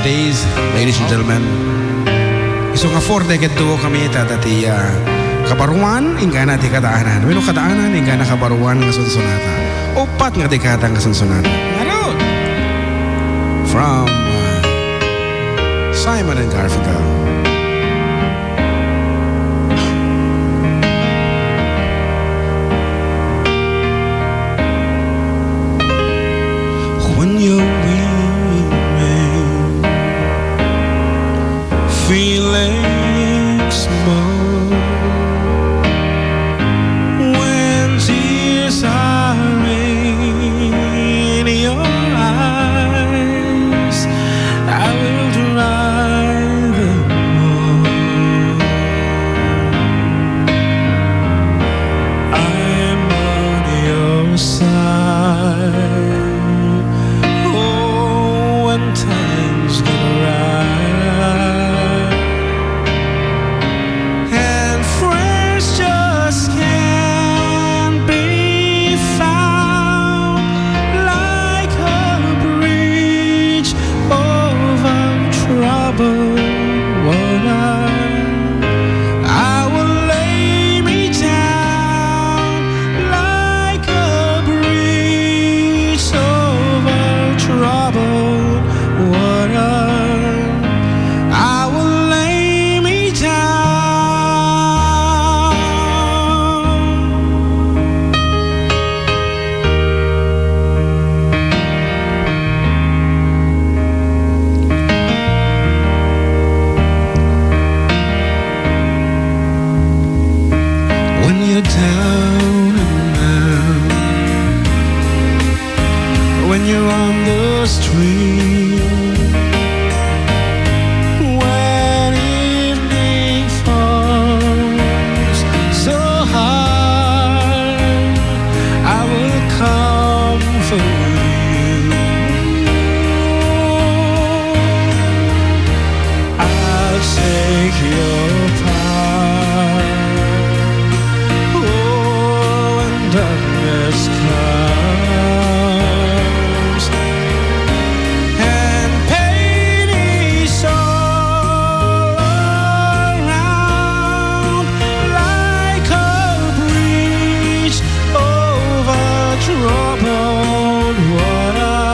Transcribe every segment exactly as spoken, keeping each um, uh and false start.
Days, ladies and gentlemen. Isu nga four-decade duo kami, ta dati, ah, kabaruan, inggana ti kadaanan. Wenno kadaanan, inggana kabaruan nga sunsunata. Uppat nga dekada nga sunsunata. Ngarud! From, ah, Simon and Garfunkel. When you're with me, feelings more. When tears are in your eyes, I will dry them all. I'm on your side. Oh, when times get right and friends just can't be found, like a bridge over troubled water, I will lay me down like a bridge over troubled water. I will lay me down. When you're down and out, when you're on the street, when evening falls so hard, I will comfort you. I'll take your part. Oh, when darkness comes and pain is all around, like a bridge over troubled water,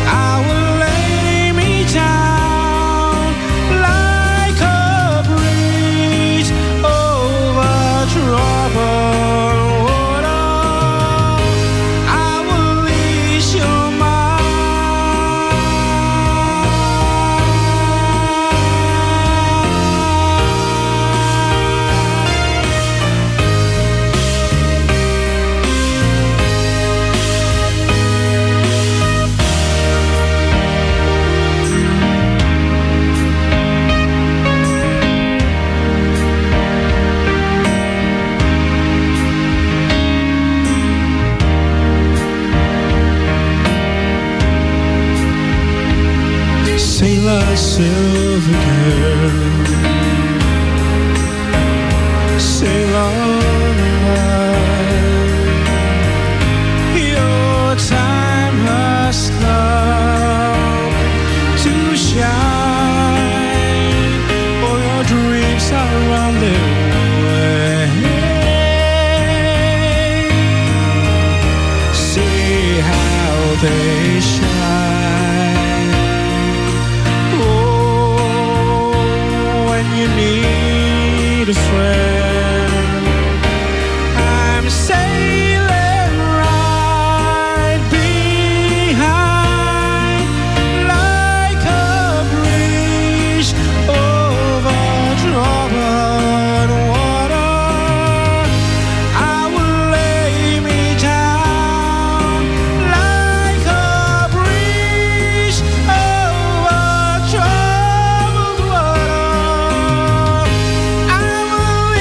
I will lay me down like a bridge over troubled water. I will ease your mind. Sail out, silver girl. Sail on by. Your time has come to shine. All your dreams are on their way. See how they shine. Oh, when you need a friend, I'm sailing right behind, like a bridge over troubled water. I will lay me down like a bridge over troubled water. I will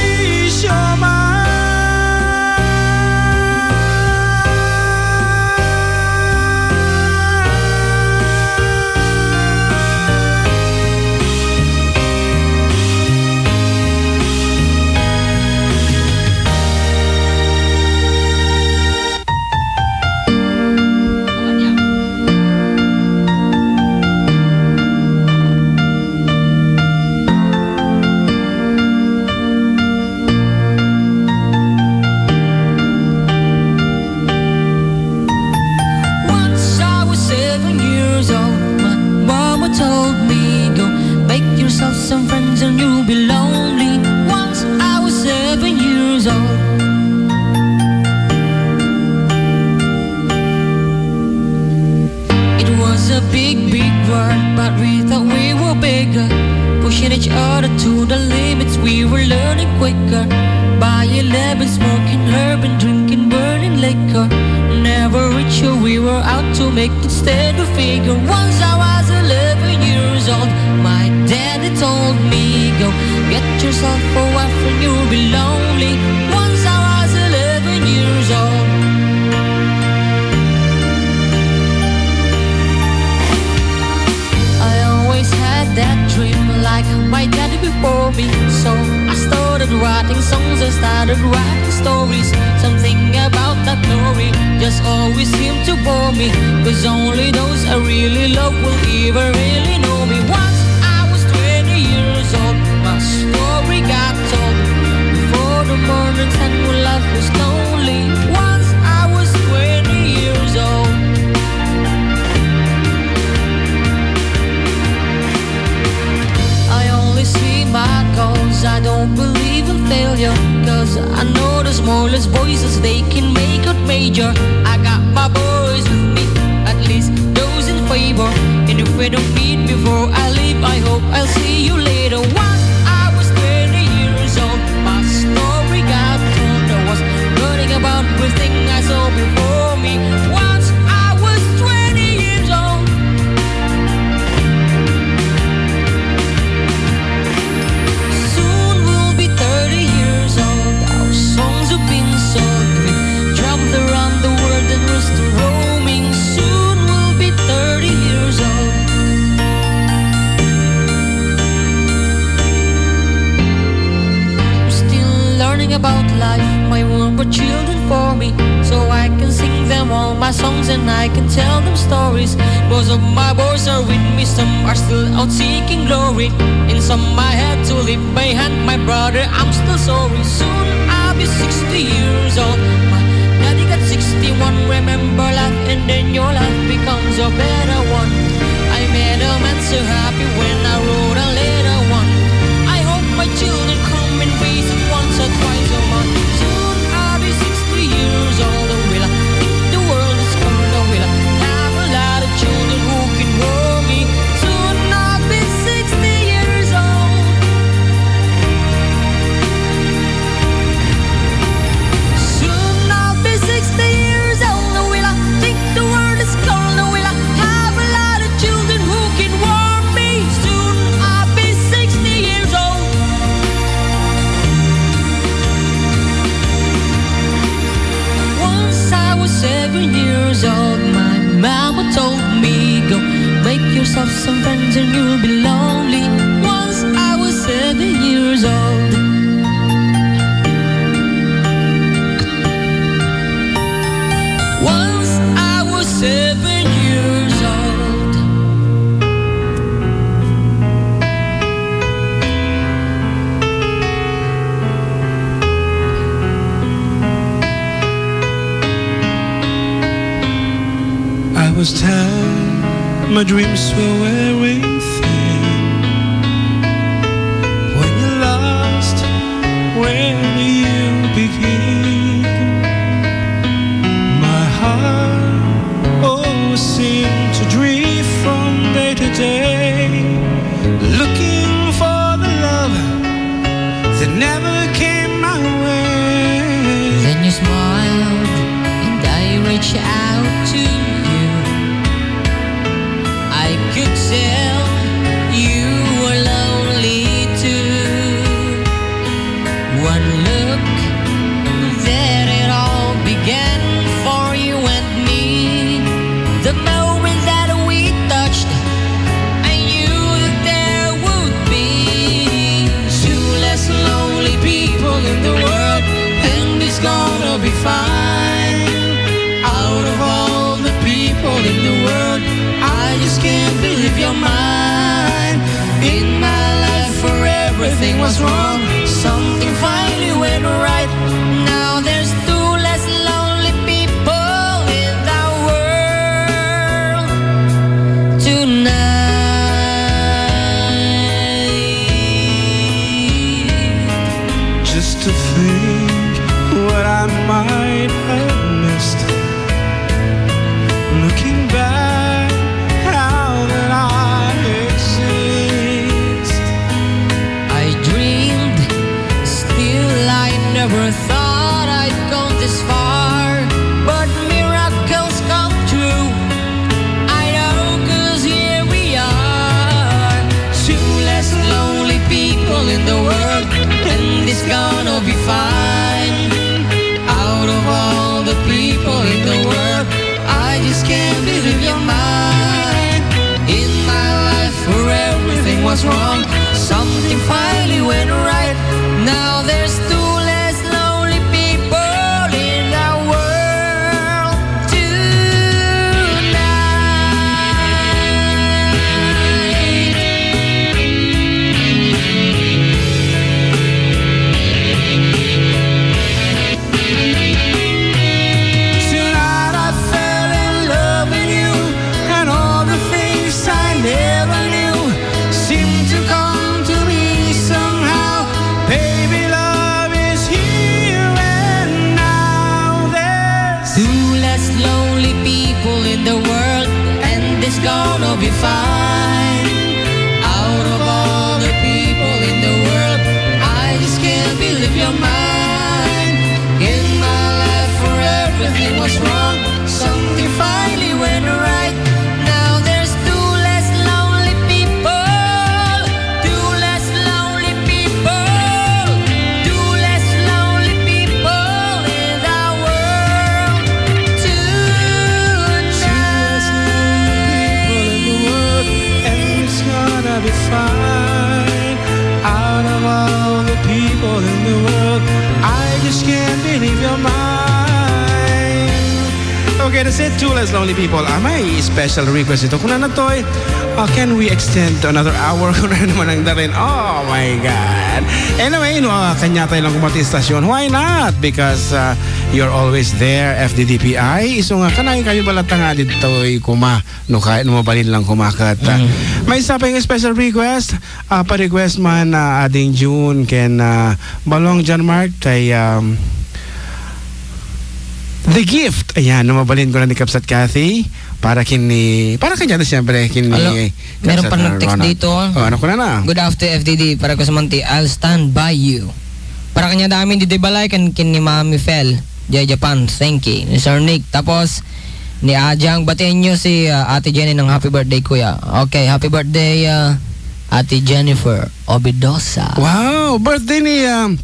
By eleven, smoking herb and drinking burning liquor. Never reach you, we were out to make instead of figure. Once I was eleven years old, my daddy told me, "Go get yourself a wife and you'll be lonely." Once I was eleven years old. I always had that dream like my daddy before me. So I started writing songs, I started writing stories. Something about that glory just always seemed to bore me. 'Cause only those I really love will ever really know me. Once I was twenty years old, my story got told. Before the morning sun, when life was lonely. Once I was twenty years old. I only see my goals, I don't believe in failure. 'Cause I know the smallest voices, they can make it major. I got my boys with me, at least those in favor. And if we don't meet before I leave, I hope I'll see you later. Once I was twenty years old, my story got told. I was learning about everything I saw before me. Once I was twenty years old. Soon we'll be thirty years old. Our songs have been sold. We traveled around the world and we're still roaming. Soon we'll be thirty years old. Still learning about life. My world brought children for me, so I can sing them all my songs and I can tell them stories. Most of my boys are with me, some are still out seeking glory. And some I had to leave behind, my brother, I'm still sorry. Soon I'll be sixty years old. My daddy got sixty-one. Remember life, and then your life becomes a better one. I made a man so happy when I wrote a little one. I hope my children come and visit once or twice a month. Soon I'll be sixty years old. Will I think the world is cold? Will I have a lot of children who can warm me? Soon I'll be sixty years old. Soon I'll be sixty years old. Will I think the world is cold? Will I have a lot of children who can warm me? Soon I'll be sixty years old. Once I was seven years old, my mama told me, "Go make yourself some friends and you'll be lonely." Once I was seven years old. Once I was seven years old. I was ten, my dreams were wearing thin. When you lost, where do you begin? My heart always seemed to drift from day to day, looking for the love that never came my way. Then you smiled and I reached out to you. I could tell you were lonely too. One look, then it all began for you and me. The moment that we touched, I knew that there would be two less lonely people in the world, and it's gonna be fine. Out of all the people in the world, I just can't believe you're mine. In my life, where everything was wrong, something finally went right. Now there's two less lonely people in the world tonight. Just to think what I might have missed, looking back, how that I exist. I dreamed, still I never wrong. Something finally went right. Now there's two less lonely people in the world tonight. Tonight I fell in love with you, and all the things I never knew seem to come to me somehow. Baby, love is here and now. There's two less lonely people in the world, and it's gonna be fine. Out of all the people in the world, I just can't believe you're mine. In my life, where everything was wrong, something finally went right. Now there's two less lonely people, two less lonely people, two less lonely people in the world tonight. Two less lonely people in the world, and it's gonna be fine. Out of all the people in the world, I just can't believe you're mine. Okay, that's it. Two less lonely people. Ah, may special request ito. Kunana toy, ah, can we extend to another hour? Kunana naman ang darin. Oh my God. Anyway, no, ah, kanya tayo lang kumati istasyon. Why not? Because, ah, you're always there, F D D P I. Isu nga, kanay kayo balat nga ditoy kuma. No, kaya no mabalin lang kumakat. Ah, Mm. may isa pa yung special request. Ah, pa-request man, ah, ading June, ken, ah, Balong John Mark, kay, um, The Gift. Ayan, no mabalin ko na ni Kapsat Cathy. Para kini, para kanya na siyempre, kini Alo, meron Kapsat pa nag-text Ronald. Dito. Oh, ano ko na na? Good afternoon, F D D. Para ko sa Manti, I'll stand by you. Para kanya dami di balay kan kin ni Mami Fel, Jay Japan, thank you. Ni Sir Nick, tapos ni Ajang, batiin niyo si, ah, Ate Jenny ng happy birthday, kuya. Okay, happy birthday, ah, Ate Jennifer Obidosa. Wow, birthday ni, um,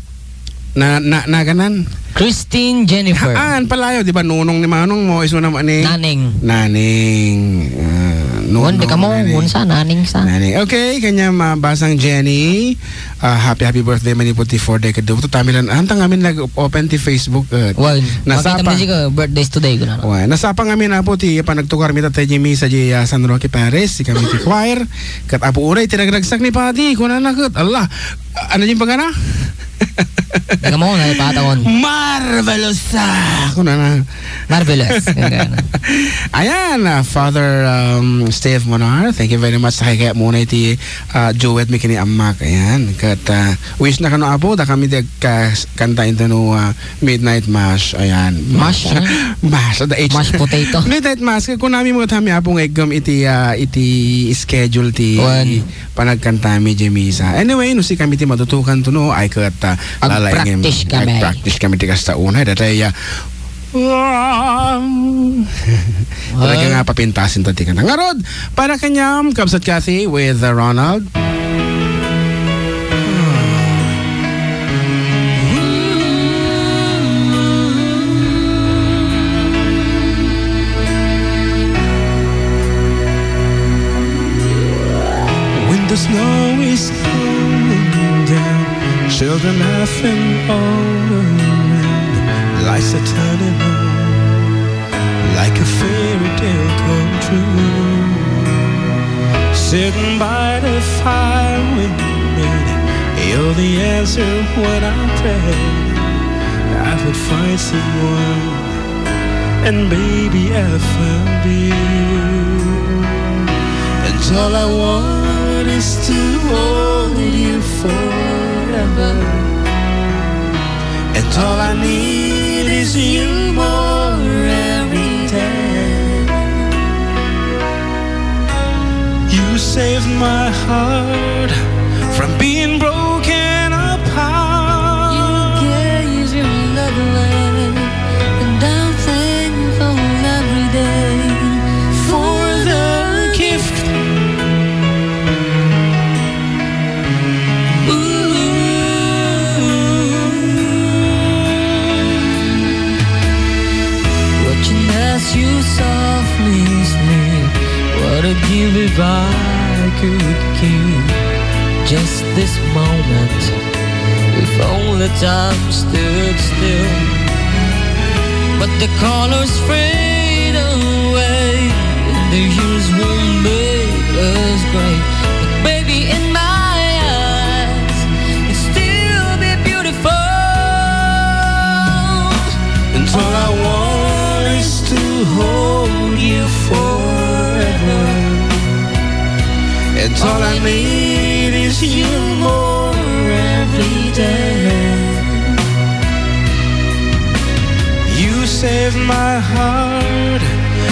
na, na, naganan? Christine Jennifer. Ah, ang palayo, di ba? Nunong ni Manong mo, iso naman ni Naneng. Naneng. Ah, Wan, di ka mo, Naneng. Wan sa, Naneng sa. Naneng. Okay, kanya mabasang Jenny. Ah, happy, happy birthday, man, iputi for day kadu. Tamilan, antang amin nag-open ti Facebook, eh. Wan, nasapa. Makita mo si ka, birthdays today, ko na. Wan, nasapa nga amin, apo, ti panagtukar mi tatay Jimmy sa di, ah, San Roque Paris, si kami ti choir. Kat apo uray, tinagragsak ni Pati, kunana kat, Allah, ano yung pagana? Taga mo, nalipatan ko. Marvelous, ah, kunana. Marvelous. Ayan, ah, Father, um, Steve Monar, thank you very much. Sa kaya muna iti, ah, duet mi kini Amak. Ayan, kat, ah, wish na kano, apo, da kami di ka-, kanta into no, ah, Midnight Mass. Ayan. Mash, ah? Mash, the H. Mashed potato. Midnight Mass, kaya kunami mo kami, apo, nga igam iti, ah, iti schedule ti Wan. Panagkantami, di misa. Anyway, no, si kami ti matutukan to, no, ay kat, ah, lalaingem. Ag-practice kami. Ag-practice kami ti kasta unay, datay, ah, Wow. Talaga Ay. Nga, papintasin ta ti kanta. Ngarud, para kanyam, Kabsat Cathy with, uh, Ronald. When the snow is coming down, children laughing all around, lights are turning on like a fairy tale come true. Sitting by the fire with me, you're the answer when I pray. I would find someone, and baby, I found you. And all I want is to hold you forever. And all I need is you more every day. You saved my heart from being broken apart. You gave your love away, and I'm thankful every day for the gift. Ooh. Watching as you softly sleep, what a gift if I could keep. Just this moment, if only time stood still. But the colors fade away, and the years will make us gray. But baby, in my eyes, it'll still be beautiful. And all I want is to hold you forever. And all I need is you more every day. You save my heart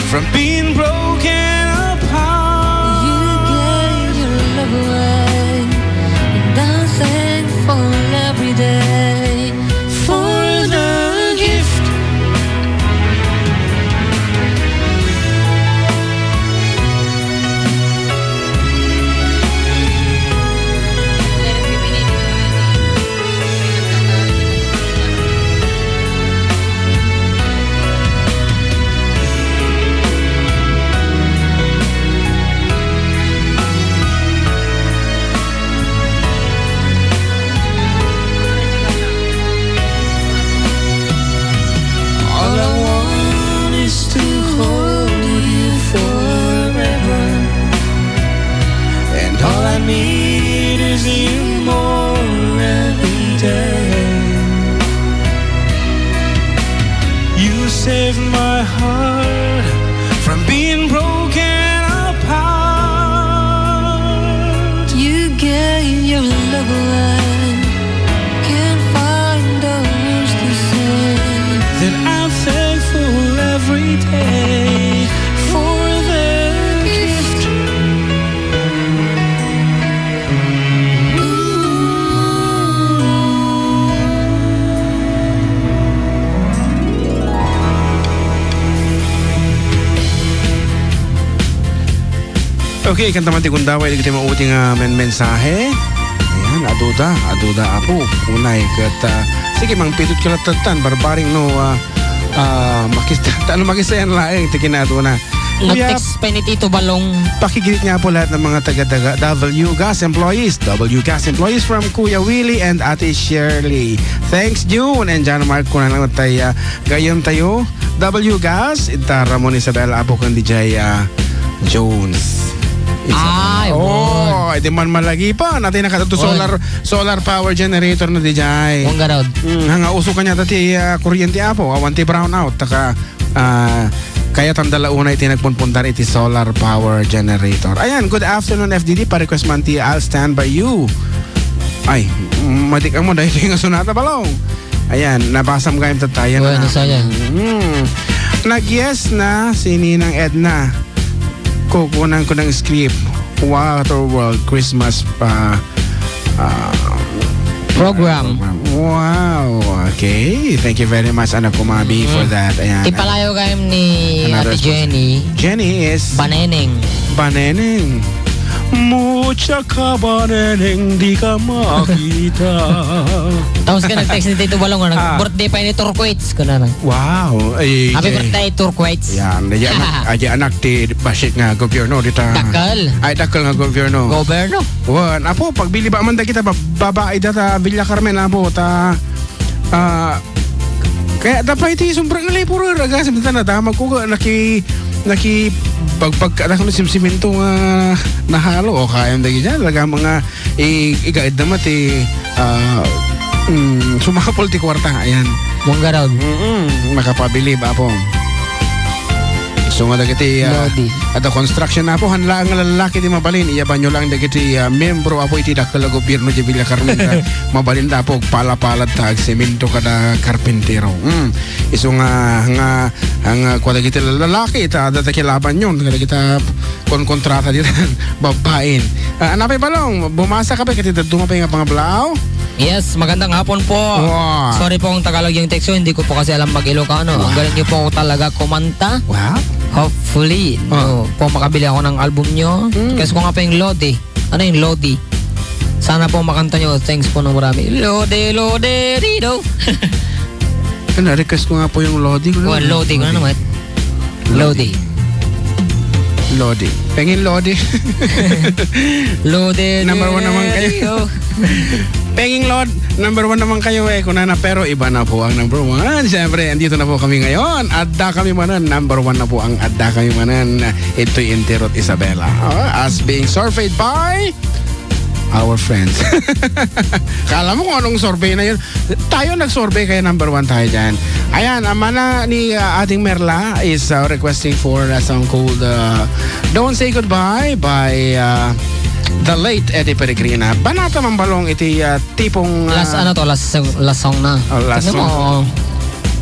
from being broken apart. You gave your love away, and I'm thankful every day for the gift. All I want is to hold you forever. And all I need is you more every day. You save my heart from being broken apart. You gave your love away. Can't find the words to say that I'm thankful every day for the gift. Okay, kanta man ti gundaway dagiti maudi nga men-, mensahe. Ayan, aduda, aduda, Apo. Unay, ket, ah, sige, mangpidut ka latta, barbaring no, ah, ah, makis-, ano, makisayan laeng ti kinaduna. We have Nag-text pa ni Tito Balong. Pakigreet nga po lahat ng mga taga-taga W Gas employees. W Gas employees from Kuya Willie and Ate Shirley. Thanks, June and John Mark. Kuna lang tayo, ah, gayam tayo. W Gas, ita Ramon Isabel, Apo kan D J, ah, Jones. Ay, oh, wan. Iti man malagi pa. Natay nakadto Wan. solar, solar power generator na D J. Wan garod. Mm, hanga uso kanya dati, ah, kuryente, Apo. Awan ti brownout. Taka, ah, kaya tanda la una iti nagpunpundar iti solar power generator. Ayan, good afternoon, F D D. Pa-request man ti I'll Stand By You. Ay, mm, madik-am mo, dahil nga sonata, Balong. Ayan, nabasam gayam tatta, ayan. Bueno, na. Sayang. Mm. Nag-yes na si Ninang Edna. Kukunan ko ng script. Waterworld Christmas pa, ah, Program. Program. Wow. Okay. Thank you very much, Anak Kumabi, for Mm. that. Ayan. Ti palayo gayam ni Another Ate sponsor. Jenny. Jenny is Baneneng. Baneneng. Mucha ka baneneng, di ka makita. Tapos ka nag-text ni Tito Balong, nag-, Ah. birthday pa ni Turquoise, ko na lang. Wow. Ay, Happy Jenny. birthday, Turquoise. Yan. Ay, anak, ay, anak ti bassit nga gobyerno, dita. Dakkel. Ay, dakkel nga gobyerno. Gobyerno. Wan, Apo, pagbiliba man da kita, ba-, babae da ta Villa Carmen, Apo, ta, ah, kaya da pay ti sumbra nga lay puro raga, sa minsan nadamag ko, naki-, naki-, pag-, pag-, ano, simsimento nga nahalo, o kayam da gidya, talaga mga i-, igaid naman ti, ah, mm, sumakapol ti kwarta, ayan. Manggarag. Mm-mm, makapabilib, Apo. So nga dagiti, ah, Lodi. Ada construction, Apo, han laeng nga lalaki ti mabalin, iyabanyo lang dagiti, ah, membro, Apo, iti dakkel a gobyerno ti Villa Carmen, ta mabalin da, Apo, palapalad ta agsemento kada karpintero. Mm. Isu nga, nga, nga, kua dagiti lalaki, ta, ada ta kilabanyon, kadagita kon kontrata dita, babaen. Ah, anapay Balong, bumasa ka pa, kati dadduma pay nga pangablaaw? Yes, magandang hapon po. Wow. Sorry po kung Tagalog yung text ko, hindi ko po kasi alam mag-Ilocano. Wow. Ang galing niyo po talaga kumanta. Wow. Hopefully, Wow. no, po makabili ako ng album niyo. Mm. Kasi ko nga po yung Lodi. Ano yung Lodi? Sana po makanta niyo. Thanks po ng marami. Lodi, Lodi, Rido. Ano, request ko nga po yung Lodi ko na. Oh, Lodi ko na Lodi. naman. Lodi. Lodi. Pengin Lodi. Lodi, Number one naman kayo. Pengin Lodi, number one naman kayo eh. Kunana, pero iba na po ang number one. Siyempre, andito na po kami ngayon. Adda kami manen. Number one na po ang adda kami manen. Ito'y Inti Ruth Isabela. Ah, as being surveyed by our friends. Kala mo kung anong survey na yun? Tayo nag-survey, kaya number one tayo dyan. Ayan, ang mana ni, ah, Ading Merla is, ah, requesting for a song called, ah, Don't Say Goodbye by, ah, the late Eddie Peregrina. Banata man balong iti, ah, tipong, ah, Last, ano to, last song, last song na. Oh, last Tignan mo, song.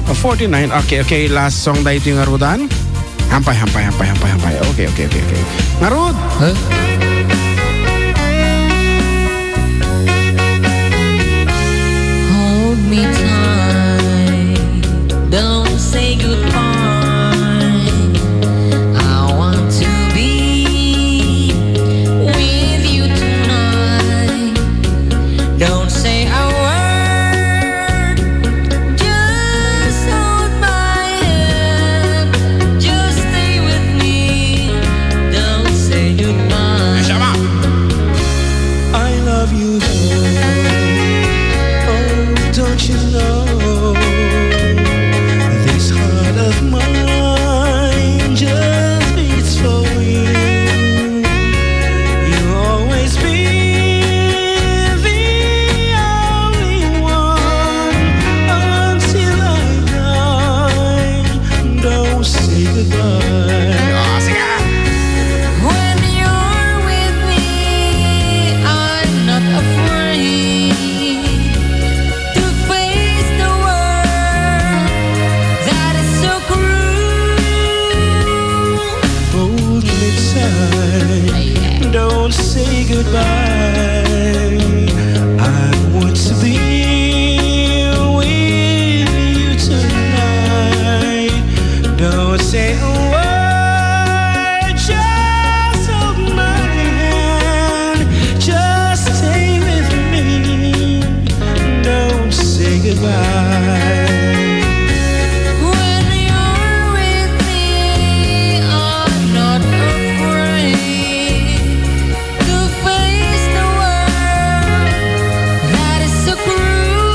Oh, forty-nine. Okay, okay. Last song da ito yung arudan. Hampay, hampay, hampay, hampay, hampay. Okay, okay, okay, okay. Ngarud! Huh? Hold me tight, don't say goodbye. I want to be with you tonight. Don't say a word, just hold my hand, just stay with me. Don't say goodbye. I love you, though. Oh, don't you know? This heart of mine just beats for you. You'll always be the only one until I die. Don't say goodbye. Ah, sige. When you're with me, I'm not afraid to face the world that is so cruel. Hold me tight, don't say goodbye. I want to be with you tonight. Don't say a word, just hold my hand, just stay with me. Don't say goodbye. When you're with me, I'm not afraid to face the world that is so cruel.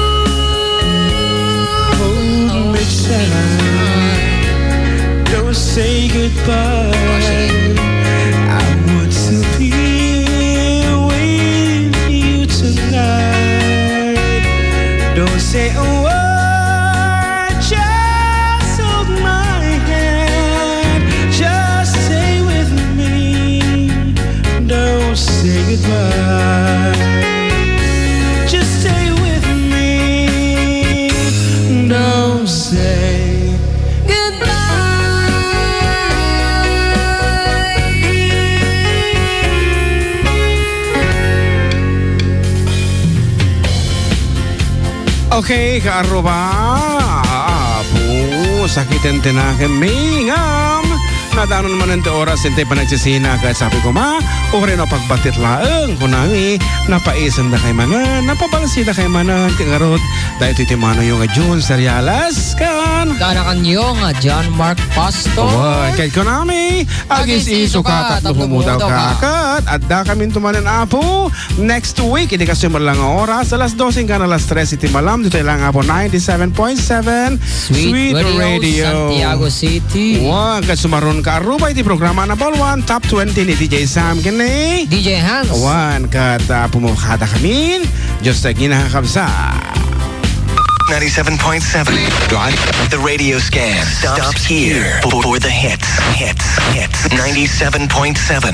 Hold me tight. Don't say goodbye. I want to be with you tonight. Don't say a word, just hold my hand. Just stay with me. Don't say goodbye. Just stay with me. Don't say goodbye. Okay, kaaruba. Apo, sakiten ti nakemmi ngem nadanon manen ti oras, intay panagsisina, ket sabi koma, uray no pagbatit laeng, kunami, napaisendakay manen, napabalsidakay manen, ti ngarud, daytoy ti manoyo nga June Seriales, kan Kanakanyo nga John Mark Pastor. Wen, ket kunami, agis-isuka tapno pumudawka. Ket addakaminto manen, Apo, next week, idi kastoy met la nga oras, alas dos inggana alas tres iti malam, ditoy lang, Apo, ninety-seven point seven Sweet Radio, Santiago City. Wen, ket sumaron kaaruba iti programa Number One, Top twenty ni D J Sam ken ni D J Hans. Wen, ket, ah, pumukadakamin, Diyos ti aginakabsa. Ninety-seven point seven. The radio scan stops here for the hits, hits, hits. Ninety-seven point seven.